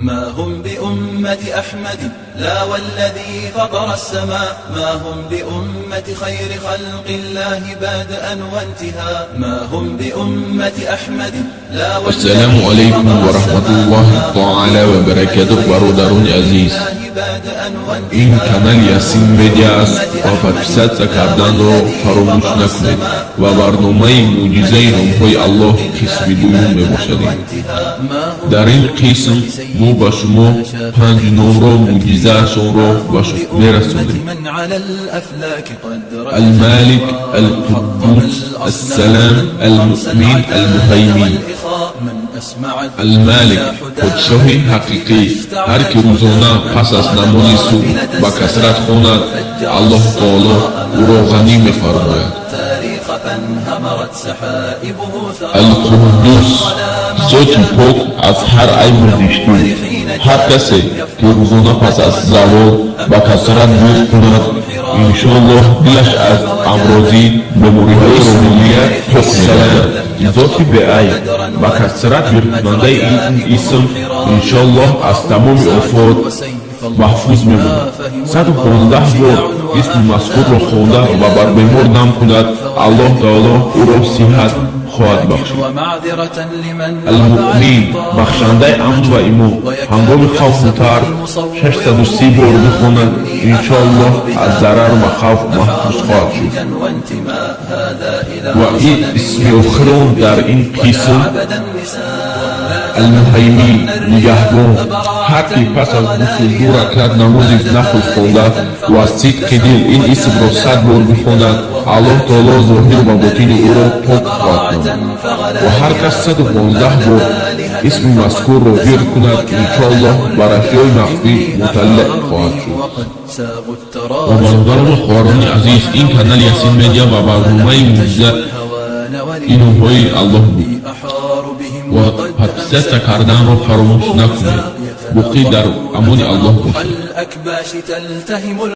ما هم بأمة أحمد لا والذي فطر السماء، ما هم بأمة خير خلق الله بدءا وانتهاء، ما هم بأمة أحمد لا Ассалому والذي алайкум فطر ва раҳматуллоҳи السماء таъала ва баракатуҳ, бародарони азиз. بدءا Ин وانتهاء. канали Ясин Медиа аст ва подписаться карданро фаромӯш накунед ва барномаи мӯъҷизаи номҳои Аллоҳ қисми дуюм мебошад. Дар ин қисм мо ба шумо панҷ номро, мӯъҷизаашонро ба шумо мерасонем: من على الأفلاك قد Алмалик, Алқуддус, Ассалам, Алмуъмин, Алмуҳаймин. من أسمع Алмалик, подшоҳи ҳақиқӣ. Ҳар ки рӯзона пас аз намози субҳ ба касрат хонад, Аллоҳ таоло ӯро ғанӣ мефармояд. التاريخ فانهمرت سحائبه. Алқуддус, зоти пок аз ҳар айбу зиштӣ. Ҳар касе ки рӯзона пас аз завол ба касрат вирд кунад, иншоаллоҳ дилаш аз амрозӣ, бемориҳои рӯҳония пок мегардад. Зоти беайб. Ба касрат вирдкунандаи ин исм иншоаллоҳ аз тамоми офот маҳфуз мемонад. 115 бор исми мазкурро хонда ва бар бемор дам кунад, Аллоҳ таоло ӯро сиҳат хоҳад бахшид. ومعذرة لمن Алмуъмин, бахшандаи амн ва имон. Ҳангоми хавфу тарс 630 бор бихонад, иншоаллоҳ аз зарару хавф маҳфуз хоҳад шуд. وانتماء هذا إلى Ва ин исми охирон дар ин қисм أبدا النساء. Алмуҳаймин, нигаҳбон. Ҳар ки пас аз ғусл ду ракат намози нафл хонда ва аз сидқи дил ин исмро 100 бор бихонад, Аллоҳ таоло зоҳир ва ботини ӯро пок хоҳад намуд. Ва ҳар кас 115 бор исми мазкурро вирд кунад, иншоаллоҳ бар ашёи махфӣ мутталиъ хоҳад шуд. Ва бародарону хоҳарони азиз, ин канали Ясин Медиа ва барномаи мӯъҷиза номҳои Аллоҳ буд ва подписаться карданро фаромӯш накунед. Боқӣ дар амони Аллоҳ бошед. الأكباش تلتهم.